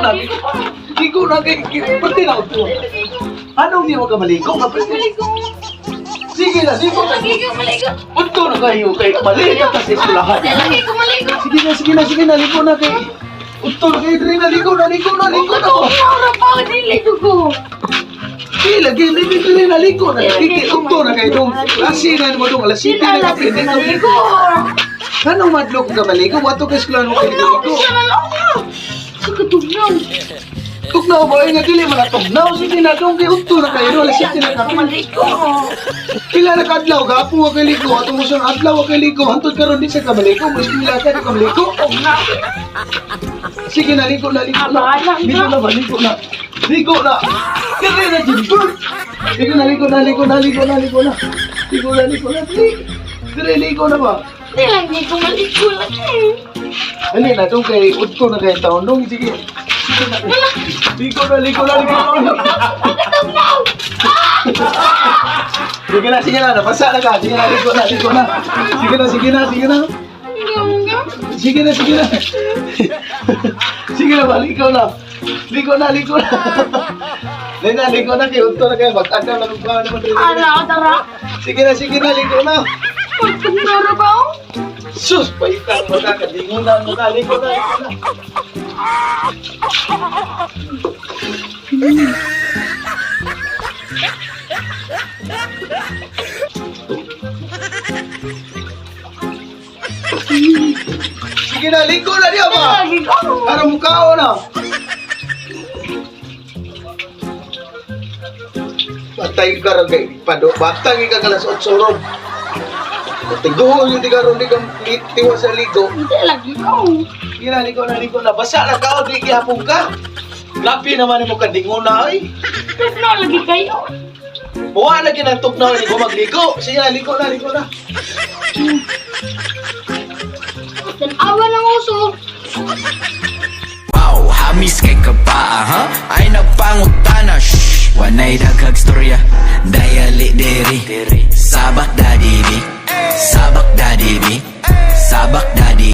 na. Ligo na kay pati na to. Anong di mo ka maligo? Ka pati. Maligo. Sige na, ligo na. Lagi ko maligo. Udto na kayo kay mali ka kasi eskwelahan. Lagi ko maligo. Sige na, sige na, sige na, ligo na kay. Udto na kayo diri na, ligo na, ligo na, ligo na ko. Ora pa dili ko. Di lagi dili dili na ligo na. Dili udto na kayo dong. Klase na mo dong alas 7 na Lagi kape. ko maligo. Anong madlok ka maligo? Wato ka eskwelahan mo kay ligo. Siya na lang. Sa katugnaw. Tugnaw ba nga dili man tugnaw sige na dong kay udto na kayo alas 7 na kape. Maligo. Pila na kadlaw gapo wa kay ligo ato mo sa adlaw wa kay ligo hantod karon di sa kamaliko mo eskwela ka di kamaliko. Sige na ligo na ligo na. Bahala ka. Ligo na ba ligo na. Ligo na. Dili na jud. Ligo na ligo na ligo na ligo na ligo na. Ligo na ligo na dili. Dili ligo na ba? Di lagi ko maligo lagi. Dali na dong kay udto na kay taon dong sige. Sige na. Ligo na ligo na ligo na. Katugnaw. Sige na sige na nabasa na ka. Sige na ligo na ligo na. Sige na sige na sige na. Sige na, sige na. Sige na ba, ligo na. Ligo na, ligo na. Dali na, ligo na. Kay Unto na kayo. Mag-adaw na kung paano naman rin. Ara, tara. Sige na, ligo na. Katugnaw ra ba? Sus, paita mo na. Kadingon na mo ka. Ligo na, ligo na. Sige na, ligo na niya ba? Lagi ko. Para mukhaon na. Patay ka ron kay pado. Batang ka alas 8 ron. Tiguhon yung di ka ron di ka tiwa sa ligo. Hindi lagi ko. Sige na, ligo na, ligo na. Basa na ka, o, di gihapon ka. Lapi naman mo kandingon na, ay. Tugnaw lagi kayo. Buwa lagi ng tugnaw, hindi ko magligo. Sige na, ligo na, ligo na. Tanawa ng uso. Wow, hamis kay ka pa, ha? Ay nagpangutana, shh. Wanay daghag storya, dayali diri. Sabak da dibi, sabak da dibi, sabak da dibi.